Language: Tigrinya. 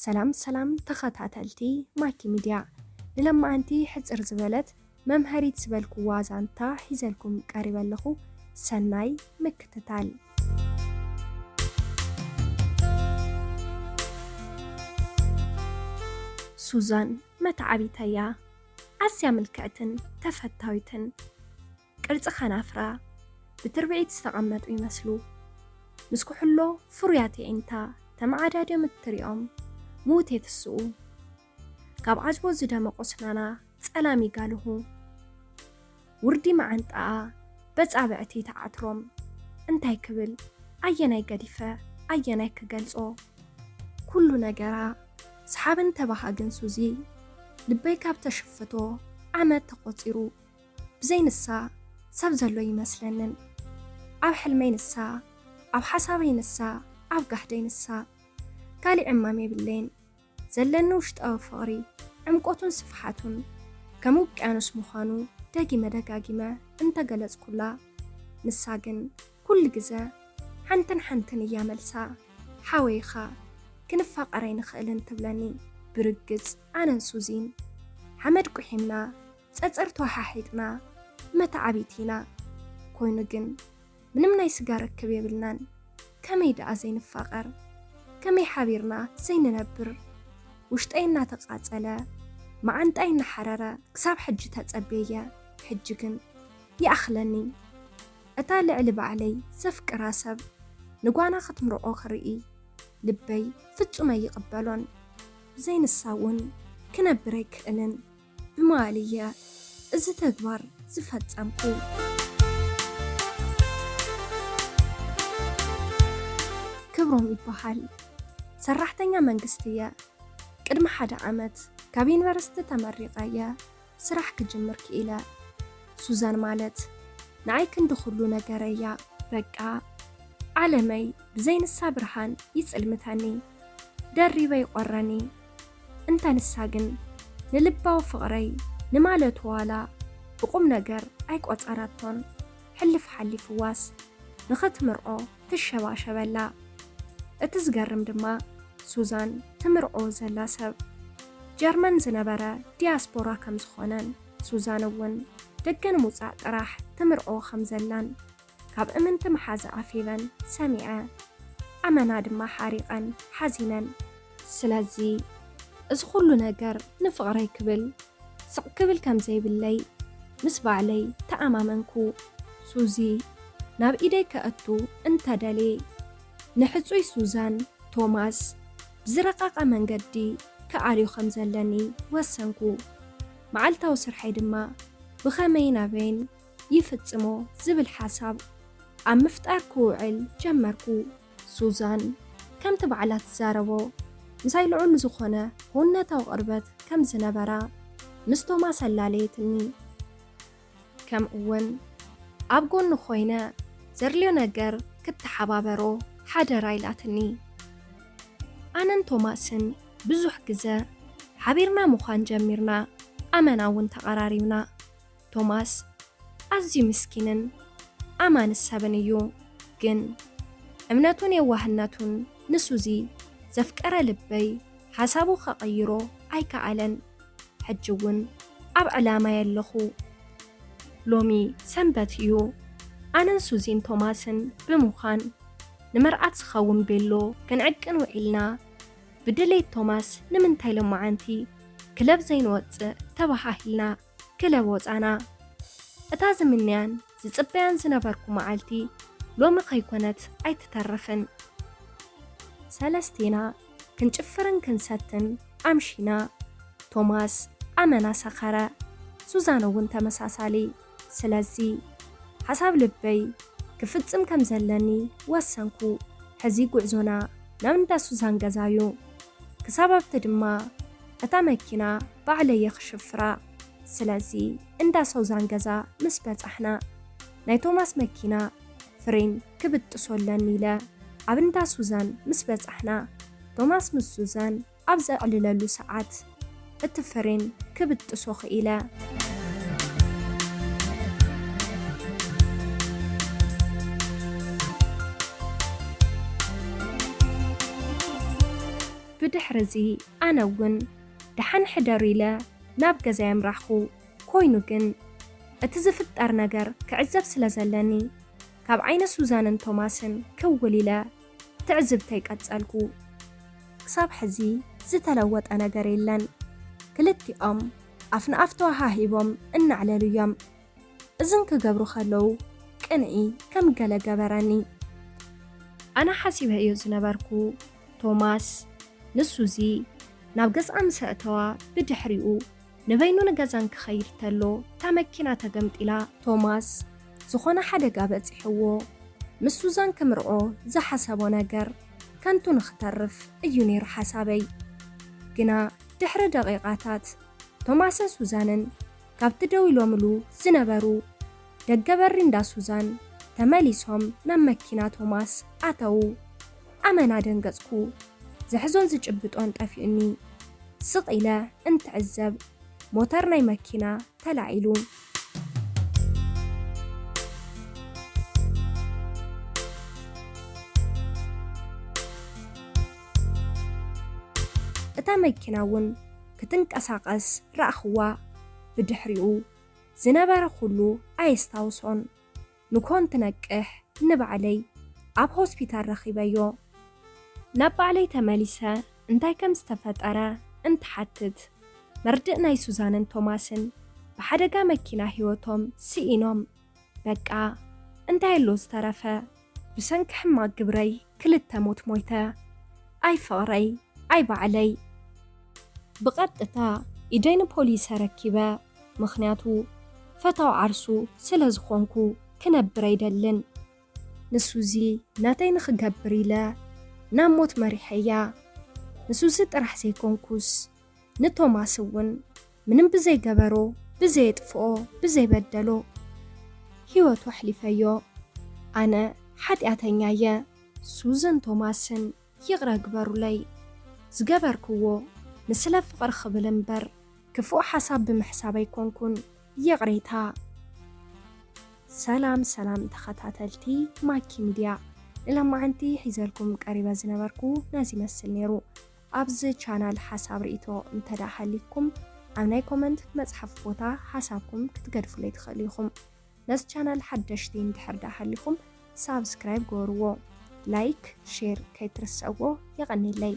ሰላም ሰላም ተኸታተልቲ ማኪ ሚድያ፣ ንለማዓንቲ ሕጽር ዝበለት መምሃሪት ዝበልኩዋ ዛንታ ሒዘልኩም ቀሪበ ኣለኹ። ሰናይ ምክትታል። ሱዛን መተዓቢተያ፣ ኣዝያ ምልክዕትን ተፈታዊትን። ቅርጺ ከናፍራ ብትርብዒት ዝተቐመጡ ይመስሉ። ምስ ኩሕሎ ፍሩያት የዒንታ ተመዓዳድዮም እትሪኦም ምዉት የትስኡ። ካብ ዓጅቦ ዝደመቑ ስናና ጸላም ይጋልሁ። ውርዲ መዓንጣኣ በጻብዕቲ ተዓትሮም። እንታይ ክብል? ኣየናይ ገዲፈ? ኣየናይ ክገልጾ? ኩሉ ነገራ ሰሓብን ተባሃግን ሱዚ። ልበይ ካብ ተሽፍቶ ዓመት ተቖጺሩ። ብዘይ ንሳ ሰብ ዘሎ ይመስለንን። ኣብ ሕልመይ ንሳ፣ ኣብ ሓሳበይ ንሳ፣ ኣብ ጋህደይ ንሳ። ካሊእ ዕማም የብለይን። ዘለኒ ውሽጣዊ ፍቕሪ፣ ዕምቆቱን ስፍሓቱን ከም ውቅያኖስ ምዃኑ ደጊመ ደጋጊመ እንተገለጽኩላ፣ ንሳ ግን ኩሉ ግዘ ሓንትን ሓንትን እያ መልሳ። ሓወይኻ፣ ክንፋቐር ኣይንኽእልን ትብለኒ። ብርግጽ ኣነን ሱዚን ሓመድ ቁሒምና፣ ጸጸር ተወሓሒጥና፣ መተዓቢት ኢና። ኮይኑ ግን ምንም ናይ ስጋ ርክብ የብልናን። ከመይ ደኣ ዘይንፋቐር? ከመይ ሓቢርና ዘይንነብር? ውሽጠይ እናተቓጸለ፣ መዓንጣይ እናሓረረ ክሳብ ሕጂ ተጸብየየ። ሕጂ ግን ይኣኽለኒ። እታ ልዕሊ ባዕለይ ዘፍቅራ ሰብ ንጓና ክትምርዖ ክርኢ ልበይ ፍጹም ኣይቕበሎን። ብዘይ ንሳ እውን ክነብር ኣይክእልን። ብመዋእል እየ እዚ ተግባር ዝፈጸምኩ። ክብሮም ይበሃል። ሰራሕተኛ መንግስቲ እየ። ቅድሚ ሓደ ዓመት ካብ ዩኒቨርሲቲ ተመሪቐ እየ ስራሕ ክጅምር ክኢለ። ሱዛን ማለት ንዓይ ክንዲ ኩሉ ነገረይ እያ። በቃ ዓለመይ ብዘይ ንሳ ብርሃን ይጽልምተኒ፣ ደሪበ ይቖረኒ። እንተ ንሳ ግን ንልባዊ ፍቕረይ ንማለቱ ዋላ ብቁም ነገር ኣይቆጸረቶን። ሕልፍ ሓሊፍዋስ ንኽትምርዖ ትሸባሸበላ። እቲ ዝገርም ድማ ሱዛን ትምርዖ ዘላ ሰብ ጀርመን ዝነበረ ዲያስፖራ ከም ዝኾነን ሱዛን እውን ደገ ንምውጻእ ጥራሕ ትምርዖ ከም ዘላን ካብ እምንቲ መሓዛ ዓፊበን ሰሚዐ። ኣመና ድማ ሓሪቐን ሓዚነን። ስለዚ እዚ ኩሉ ነገር ንፍቕረይ ክብል ስቕ ክብል ከም ዘይብለይ ምስ ባዕለይ ተኣማመንኩ። ሱዚ ናብ ኢደይ ከእቱ እንተደልየ፣ ንሕጹይ ሱዛን ቶማስ ብዝረቐቐ መንገዲ ክኣልዮ ከም ዘለኒ ወሰንኩ። መዓልታዊ ስርሐይ ድማ ብኸመይን ኣበይን ይፍጽሞ ዝብል ሓሳብ ኣብ ምፍጣር ክውዕል ጀመርኩ። ሱዛን ከምቲ ባዕላ ትዛረቦ፣ ምሳይ ልዑል ዝኾነ ክውንነታዊ ቅርበት ከም ዝነበራ ምስ ቶማስ ኣላለየትኒ። ከምኡውን ኣብ ጎኑ ኮይነ ዘድልዮ ነገር ክተሓባበሮ ሓደራ ኢላትኒ። ኣነን ቶማስን ብዙሕ ግዘ ሓቢርና ምዃን ጀሚርና፣ ኣመና እውን ተቐራሪብና። ቶማስ ኣዝዩ ምስኪንን ኣማኒ ሰብን እዩ። ግን እምነቱን የዋህነቱን ንሱዚ ዘፍቀረ ልበይ ሓሳቡ ከቐይሮ ኣይከኣለን። ሕጂ እውን ኣብ ዕላማይ ኣለኹ። ሎሚ ሰንበት እዩ። ኣነን ሱዚን ቶማስን ብምዃን ንመርዓት ዝኸውን ቤሎ ክንዕቅን ውዒልና። ብድሌት ቶማስ ንምንታይ ሎማዓንቲ ክለብ ዘይንወጽእ ተባሃሂልና። ክለብ ወጻና። እታ ዝምንያን ዝጽበያን ዝነበርኩ መዓልቲ ሎሚ ከይኮነት ኣይትተርፍን። ሰለስቴና ክንጭፍርን ክንሰትን ኣምሺና። ቶማስ ኣመና ሰኸረ፣ ሱዛን እውን ተመሳሳሊ። ስለዚ ሓሳብ ልበይ ክፍጽም ከም ዘለኒ ወሰንኩ። ሕዚ ጉዕዞና ናብ እንዳ ሱዛን ገዛ እዩ። ክሳብ ኣብቲ ድማ እታ መኪና ባዕለየ ክሽፍራ። ስለዚ እንዳ ሱዛን ገዛ ምስ በጻሕና፣ ናይ ቶማስ መኪና ፍሬን ክብጥሶ ኣለኒ ኢለ ኣብ እንዳ ሱዛን ምስ በጻሕና፣ ቶማስ ምስ ሱዛን ኣብ ዘዕልለሉ ሰዓት እቲ ፍሬን ክብጥሶ ክኢለ። ድሕርዚ ኣነ እውን ደሓን ሕደሩ ኢለ ናብ ገዛይ ኣምራሕኹ። ኮይኑ ግን እቲ ዝፍጠር ነገር ክዕዘብ ስለ ዘለኒ ካብ ዓይነ ሱዛንን ቶማስን ክውል ኢለ ትዕዝብተይ ቀጸልኩ። ክሳብ ሕዚ ዝተለወጠ ነገር የለን። ክልቲኦም ኣፍ ንኣፍ ተወሃሂቦም እናዕለሉ እዮም። እዝን ክገብሩ ከለዉ ቅንኢ ከም ገለ ገበረኒ። ኣነ ሓሲበ እዮ ዝነበርኩ ቶማስ ንሱዚ ናብ ገዝኣ ምስ ኣእተዋ ብድሕሪኡ ንበይኑ ንገዛን ክኸይድ ተሎ እታ መኪና ተገምጢላ። ቶማስ ዝኾነ ሓደጋ በጺሕዎ ምስ ሱዛን ክምርዖ ዝሓሰቦ ነገር ከንቱ ንኽተርፍ እዩ ነይሩ ሓሳበይ። ግና ድሕሪ ደቂቓታት ቶማስን ሱዛንን ካብቲ ደው ኢሎምሉ ዝነበሩ ደገ በሪ እንዳ ሱዛን ተመሊሶም ናብ መኪና ቶማስ ኣተዉ። ኣመና ደንገጽኩ። ዝሕዞን ዝጭብጦን ጠፊኡኒ። ስቕ ኢለ እንትዕዘብ ሞተር ናይ መኪና ተላዒሉ። እታ መኪና እውን ክትንቀሳቐስ ረኣኽዋ። ብድሕሪኡ ዝነበረ ኩሉ ኣየስታውሶን። ንኮን ትነቅሕ ንባዕለይ ኣብ ሆስፒታል ረኺበዮ። ናብ ባዕለይ ተመሊሰ እንታይ ከም ዝተፈጠረ እንትሓትት መርድእ ናይ ሱዛንን ቶማስን ብሓደጋ መኪና ህይወቶም ስኢኖም። በቃ እንታይ ኣሎ ዝተረፈ? ብሰንኪ ሕማቕ ግብረይ ክልተ ሞት ሞይተ። ኣይ ፍቕረይ ኣይ ባዕለይ። ብቐጥታ ኢደይ ንፖሊስ ኣረኪበ፣ ምኽንያቱ ፈታዊ ዓርሱ ስለ ዝኾንኩ ክነብር ኣይደልን። ንሱዚ ናተይ ንኽገብር ኢለ ናብ ሞት መሪሐያ። ንሱዚ ጥራሕ ዘይኮንኩስ ንቶማስ እውን ምንም ብዘይገበሮ፣ ብዘየጥፍኦ፣ ብዘይበደሎ ህይወቱ ኣሕሊፈዮ። ኣነ ሓጢኣተኛ እየ። ሱዝን ቶማስን ይቕረ ግበሩለይ። ዝገበርክዎ ንስለ ፍቕሪ ክብል እምበር ክፉእ ሓሳብ ብምሕሳብ ኣይኮንኩን። ይቕሬታ። ሰላም ሰላም ተኸታተልቲ ማኪ ሚድያ፣ ንሎማዓንቲ ሒዘልኩም ቀሪበ ዝነበርኩ ነዚ ይመስል ነይሩ። ኣብዚ ቻናል ሓሳብ ርእይቶ እንተ ደኣ ሃሊኩም ኣብ ናይ ኮመንት መጽሓፍ ቦታ ሓሳብኩም ክትገድፉለይ ትኽእሉ ኢኹም። ነዚ ቻናል ሓደሽቲ እንድሕር ደኣ ሃሊኹም ሳብስክራይብ ግበርዎ፣ ላይክ ሼር ከይትርስዕዎ። የቐንየለይ።